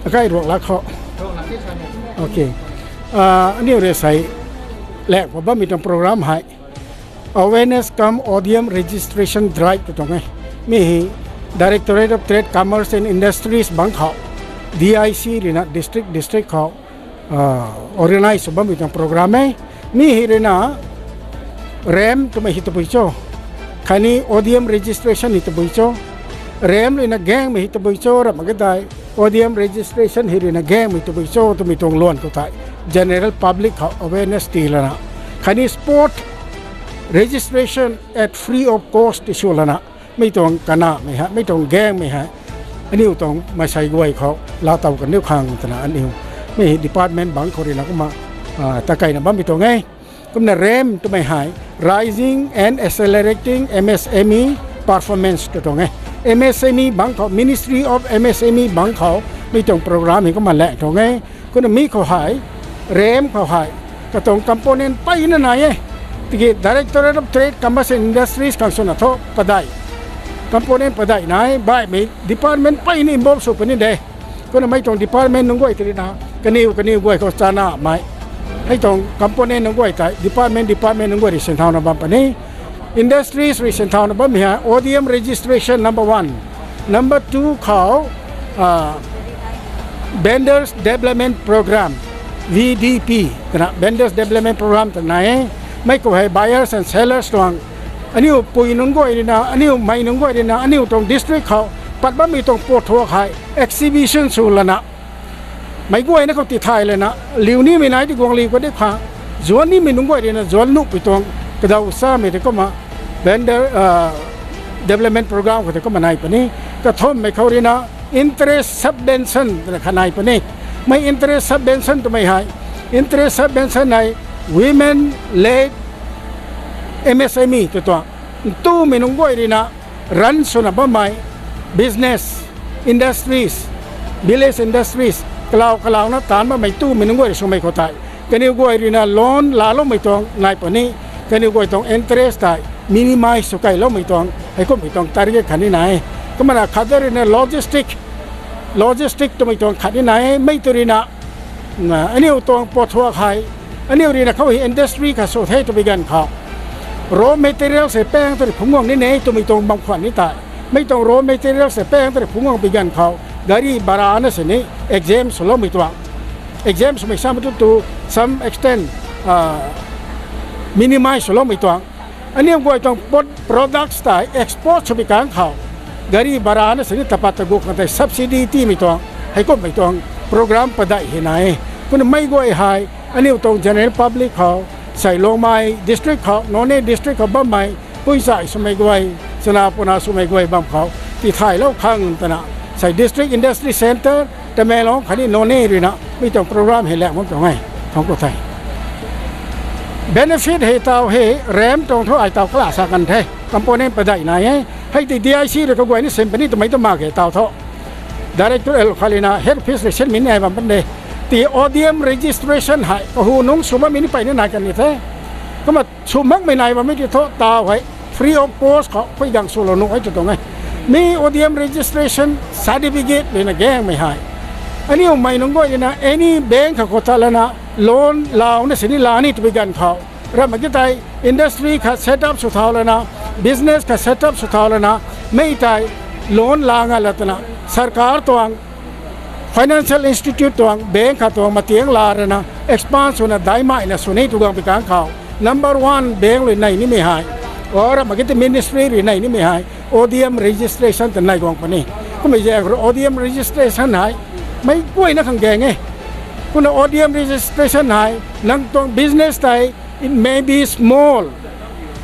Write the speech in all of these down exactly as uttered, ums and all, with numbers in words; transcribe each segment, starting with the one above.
Akai ruak lak khou. Ok. Ah, aniu rui sei lak khou bammei tuang program hei awareness cum audium registration drive tw tuang e. Mi hei Directorate of Trade, Commerce and Industries bangc khou, D I C ruina district district khou, ah, organize sw bammei tuang program e. Mi hei ruina ramp twmei hei tabui cho, khatni audium registration hei tabui cho, ramp ruina gaengmei hei tabui cho, ramh mak ge tei audium registration hei ruina gaengmei tabui cho twmei tuang luan khou tei general public khou awareness ti lana, khatni spot registration at free of cost ti sw lana, mi tuang kanamei hei, mi tuang gaengmei hei aniu tuang maansei guay khou laa tow kan diu khang twna aniu, mi department bangc khou ruina kumna, ah, takaina bammei tuang e. Kumna ramp twmei hei Raising and Accelerating M S M E Performance tw tuang e. M S M E bangc khou, Ministry of M S M E bangc khou mi tuang program hei kumna lak tuang e. Kumna mi khou hei, ramp khou hei katuang component mpeyna nai e. Tiki Directorate of Trade, Commerce and Industries khang swna thu padeih, component padeih nai, baihmei department mpeyna involve sw puni de. Kumna mei tuang department nunc guay tei ruina kaniw kaniw guay khou chanamei, hei tuang component nunc guay tei department department nunc guay rui sinthauna bam puni. Industries rui sinthauna bammei hei audium registration number one, number two khou, ah, Vendors Development Program, V D P twna Vendors Development Program twna nai e. Mei khou hei buyers and sellers tuang, aniu pui nunc guay ruina, aniu mei nunc guay ruina aniu tuang district khou pat bammei tuang pot thuak hei exhibition sw lana, meic guayna khou tithay lana, liu nimei nai ti guang liu khou di kha, zuan nimei nunc guay ruina zuan nuhpui tuang, kadaw samei tei kumna, Vendor, ah, Development Program khou tei kumna nai puni. Kathumhmei khou ruina interest subvention twna khat nai puni. Mei interest subvention twmei hei, interest subvention hei women led M S M E tw tuang, ntumei nunc guay ruina run swna bammei business, industries, village industries, kalau kalauna taanc bammei ntumei nunc guay rui swmei khou tei kaniw guay ruina loan laaloumei tuang nai puni. Kaniw guay tuang interest tei minimize sw keyloumei tuang, heikumhmei tuang target khatni nai. Kumna khat de ruina logistic, logistic twmei tuang khatni nai. Mei tei ruina, aniu tuang pot thuak hei, aniu ruina khou hei industry khat sw the twpui ganv khou, raw materials hei paeng tei rui phungc guang ni ne twmei tuang bam khwan ni tei, mei tuang raw materials hei paeng tei rui phungc guang pui ganv khou gari bhara na sini exempt swloumei tuang, exempt swmei samei tu to some extent, ah, minimize swloumei tuang. Aniu guay tuang pot products tei export swpui kang khou gari bhara na sini tapat taguk khang tei subsidy tiimei tuang, heikumhmei tuang program padeih hei nai. Kumna mei guay hei aniu tuang general public khou, sei Longmai district khou, Noney district khou bammei puichai swmei guay, chana puna swmei guay bam khou tithaylou khang twna, sei District Industry Centre Tamenglong khatni Noney ruina mi tuang program hei lak bam tuang e. Thangc ku the. Benefit hei taw hei ramp tuang thu ai taw kala sa kan the. Component padeih nai e. Hei tei D I C rui kaguayna sin puni twmei tu mak ge taw thu, Director L khat ruina Head Office rui sinmei nai bam pan de. Ti audium registration hei kahu nungc sw bammei ni mpeyna nai kan ni the. Kumna sw makmei nai bammei ti thu taw hei free of cost khou pui gang swlou nuh e tw tuang e. Mi audium registration certificate ruina gaengmei hei, aniu mei nunc guay ruina any bank khat khou tat lana loan launa sini la ni twpui ganv khou, ramh mak ge tei industry khat set up sw thau lana, business khat set up sw thau lana, mei tei loan la nga la twna sarkar tuang, financial institute tuang, bank khat tuang matiang la rana expand swna daihmeina sw ni tw guang pui kang khou, number one bank rui nei nimei hei, or mak ge tei ministry rui nei nimei hei audium registration tei nei guang puni. Kummei zaeng rui audium registration hei meic guayna khang gaeng e. Kumna audium registration hei nang tuang business tei, it may be small,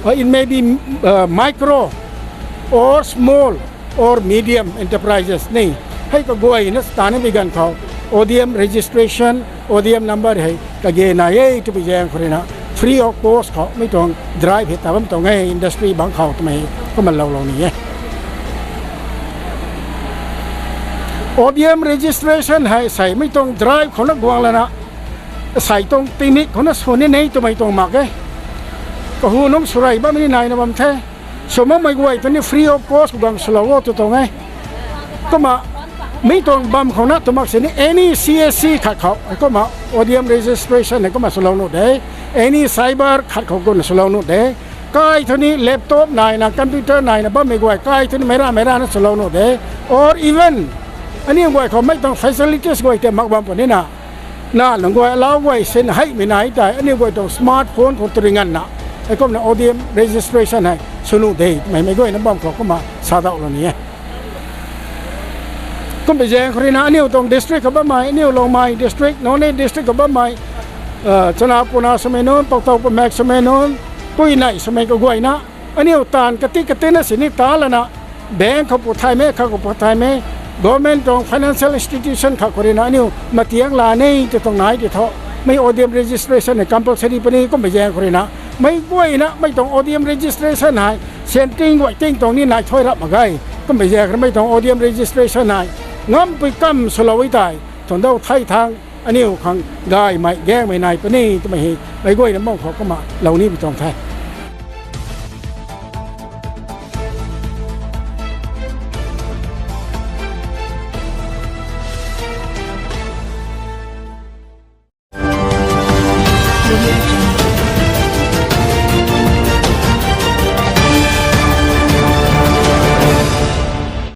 or it may be, uh, micro or small, or medium enterprises ni hei kaguayna ta nimei ganv khou O D M registration, O D M number hei kage nai e twpui zaeng khou ruina free of cost khou mei tuang drive hei ta bam tuang e industry bangc khou twmei kumna loulou ni e. O D M registration hei sei mei tuang drive khou na guang lana sei tuang tingmik khou na sw ni nei twmei tuang mak e. Kahu nunc swrey bammei ni naina bam the. Sw makmei guay tu ni free of cost khou guang swlou o tw tuang e. Kumna mei tuang bam khou na tw mak sini any C S C khat khou kumna O D M registration hei kumna swlou nuh de. Any cyber khat khou kumna swlou nuh de. Kai thu ni laptop naina, computer naina bammei guay kai thu ni meic ra meic ra na swlou nuh de. Or even aniu guay khou mei tuang facilities guay tei mak bam puni na, na lung guay alau guay sin heimei nai tei aniu guay tuang smartphone khou tw ri nganvna heikumna O D M registration hei sw nuh de twmei meic guayna bam khou kumna sa daulou ni e. Kumpui zaeng khou ruina aniu tuang district khou bammei, aniu Longmai district, Noney district khou bammei, Chanapuna swmei nunc, Pauktaw Pumhek swmei nunc, Puinei swmei kaguayna aniu taanv kati katina sini ta lana bank khou pu thaymei, kha khou pu thaymei, government tuang financial institution khat khou ruina aniu matiang la ni tw tuang nai ti thu, mei O D M registration hei compulsory puni. Kumpui zaeng khou ruina meic guayna mei tuang O D M registration hei sian ting guay ting tuang ni nai thuy rap mak ge. Kumpui zaeng khou mei tuang O D M registration hei ngampui kam swlou e tei tuang dau thei thang aniu khang gaymei gaengmei nai puni twmei hei meic guayna bam khou kumna lou ni pi tuang the.